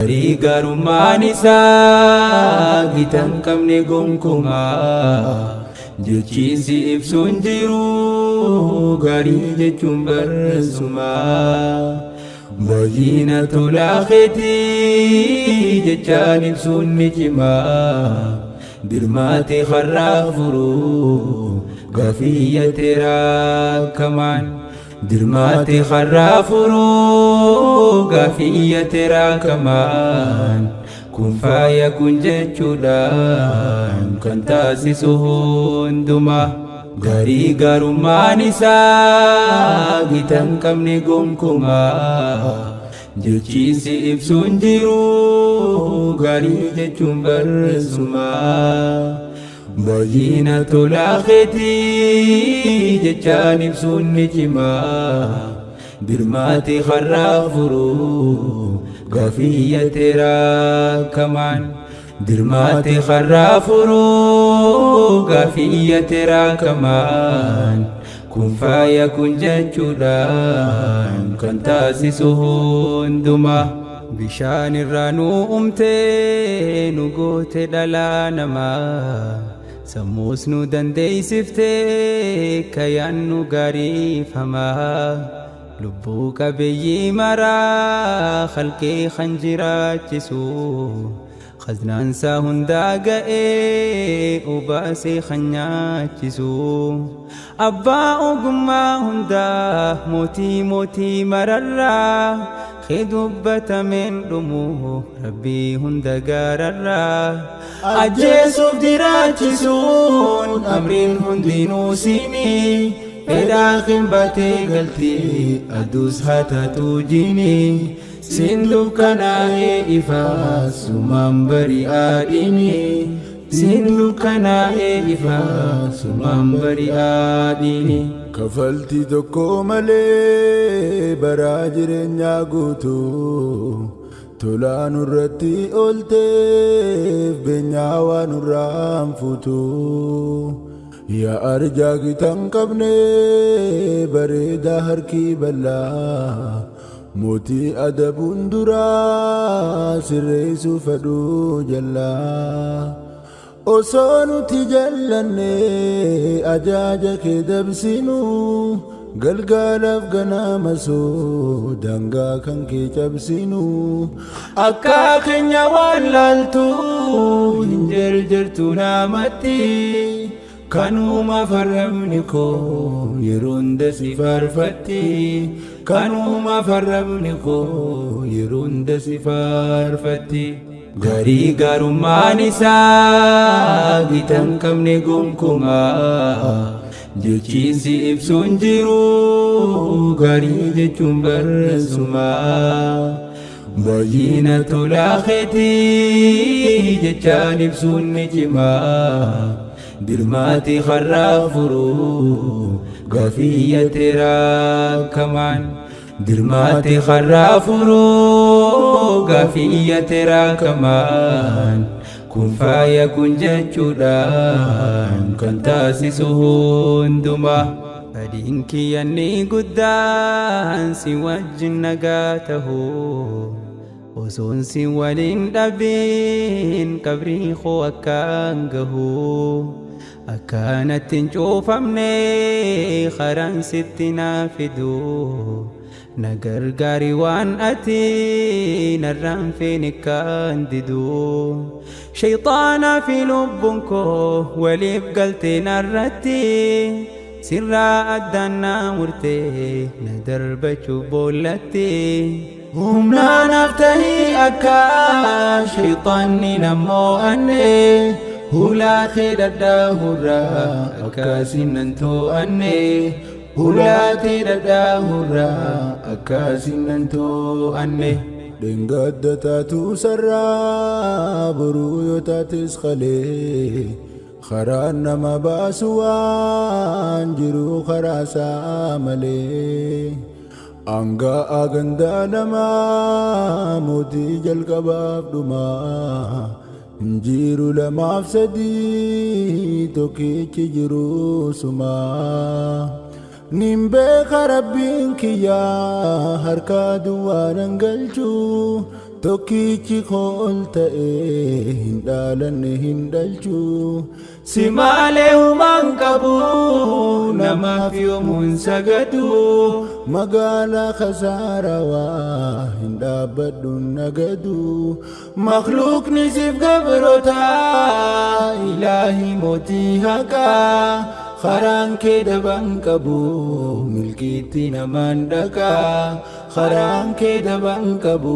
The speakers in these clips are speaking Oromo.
Garii gaarummaan isaa gita hin qabne gonkumaa, jechiinsi ibsuun jiru gaarii jechuun barreessumaa. Baay'ina tolaa keetii jechaan ibsuun ni cimaa. Dirmaate har'aa furuu gaafiyyate raakamaan. Dirmaate har'aa furuu gaafiyyate raakamaan. Kun faaya kun jechuudhaan kan taasisu hundumaa. Garii gaarummaan isaa gita hin qabne gonkumaa, jechiinsi ibsuun jiru gaarii jechuun barreessumaa. Baay'ina tolaa keetii jechaan ibsuun ni cimaa. Dirmaate har'aa furuu gaafiyyate raakamaan. Dirmaate har'aa furuu gaafiyyate raakamaan. Kun faaya kun jechuudhaan kan taasisu hundumaa. Bishaan irraa nu uumtee nu goote dhalaa namaa. Sammuus nu dandeessiftee kayyaan nu gaariifamaa. Lubbuu qabeeyyii maraa halkee kan jiraachisu. Khaznaansaa hundaa ga'ee obaasee kan nyaachisu. Abbaa ogummaa hundaa, mootii mootii mararraa. Kee dubbatameen dhumu, rabbii hunda gaararraa. Ajjeesuuf jiraachisuun amriin hundinuu siinii. Fedhaa qinbatee galtii aduus haa taatu jiinii. Siin dukkanaa'ee ifaa sumaan bari'aadhiini. Siin dukkanaa'ee ifaa sumaan bari'aadhiini. Kafaltii tokko malee baraa jireenyaa guutuu tolaa nurratti oolteef beenyaa waan nurraan fuutu. Yaa arjaa gita hin qabne, bareedaa harki bal'aa, mootii adabuun duraa sirreessuu fedhuu jallaa. Osoo nuti jallanne ajaja kee dabsinu, galgalaaf ganama soo daangaa kan kee cabsinu. Akka keenya waan laaltu hin jarjartu namatti. Kanuma farramni koo yeroo hunda si faarfatti. Kanuma farramni koo yeroo hunda si faarfatti. Garii gaarummaan isaa gita hin qabne gonkumaa, jechiinsi ibsuun jiru gaarii jechuun barreessumaa. Baay'ina tolaa keetii jechaan ibsuun ni cimaa. Dirmaate har'aa furuu gaafiyyate raakamaan. Dirmaate har'aa furuu gaafiyyate raakamaan. Kun faaya kun jechuudhaan kan taasisu hundumaa. Fedhiin kiyyanni guddaan si wajjin nagaa tahuu. Osoon si waliin dhabiin qabrii koo akkaan gahu. Akkanatti hin cuufamne karaan sitti naa fidu. Na gargaari waan ati narraan feene kan didu. Shayxaanaa fi lubbuun koo waliif galtee narratti. Sirraa addaan naa murtee na darbachuu boollatti. Humnaanaaf tahii akka shayxaanni nammoo anne. Hulaa kee dhadhaahurraa akkasiin nan to'anne. Hulaa kee dhadhaahurraa akkasiin nan to'anne. Dheengadda taatu sarraa, boruu yoo taates qalee, karaan nama baasu waan jiru karaa isaa malee. Aangaa gandaa lamaa, mootii jalqabaaf dhumaa, hinjiru lamaaf sadii, tokkichi jiru sumaa. Nin beeka, rabbiin kiyyaa harka duwwaa nan galchuu. Tokkichi kool ta'ee hin dhaalanne hin dhalchu. Si malee humaan qabu namaaf yoomuun sagadu. Magaalaa khasaarawaa hin dhaabbadhu nagadu. Makhluuqni siif gabroota, ilaahi mootii haqaa. Karaan kee daban qabu milkiitti namaan dhaqaa. Karaan kee daban qabu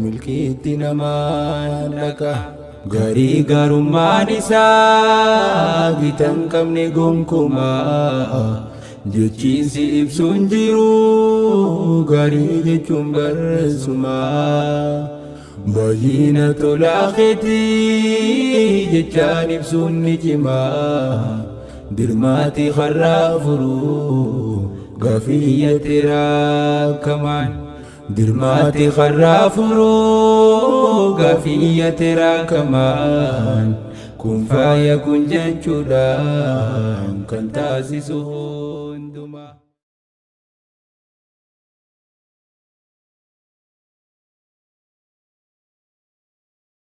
milkiitti namaan dhaqa. Garii gaarummaan isaa gita hin qabne gonkumaa. Jechiinsi ibsuun jiru gaarii jechuun barreessumaa. Baay'ina tolaa keetii jechaan ibsuun ni cimaa. Dirmaati har'aa furuu gaafiyyate raakamaan. Dirmaati har'aa furuu gaafiyyate raakamaan. Kun faaya kun jechuudhaan kan taasisu hundumaa.